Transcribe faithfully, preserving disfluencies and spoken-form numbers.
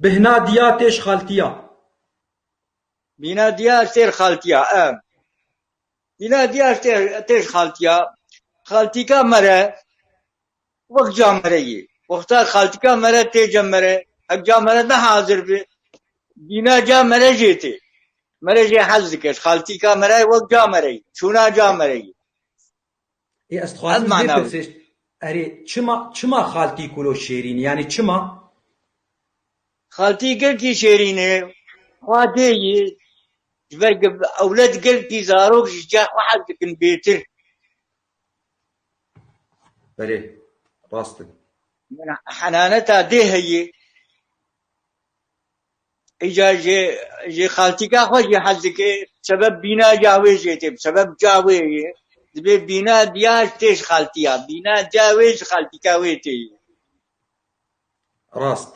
Bihna diya têj xaltiya. Bîna diya têr xaltiya, e. Bîna diya têr, têj xaltiya. Xaltîka mere, wek ca mere yê. Wexta xaltîka mere tê ca mere, hek ca mere ne hazir bi. Bîna ca mere jê tê. Mere jê hez dikir. Xaltîka mere wek ca mere yê. Çûna ca mere yê. Ê, ez dixwazim vê pirsê, erê, çima, çima xaltî kulo şêrîn? Yanî çima? Xaltî gelkî şêrîn e. Xwa dê yê. Ji ber ku ewled gelkî zarok ji ca xwe hez dikin bêtir. Belê, rast e. Yanî henaneta dê heye. Îca ji, ji xaltîka xwe jî hez dike, sebeb bîna ca wê jê tê, sebeb ca wê ye. Dibê bîna diya tê ji xaltiya, bîna ca wê ji xaltîka wê tê ye. Rast.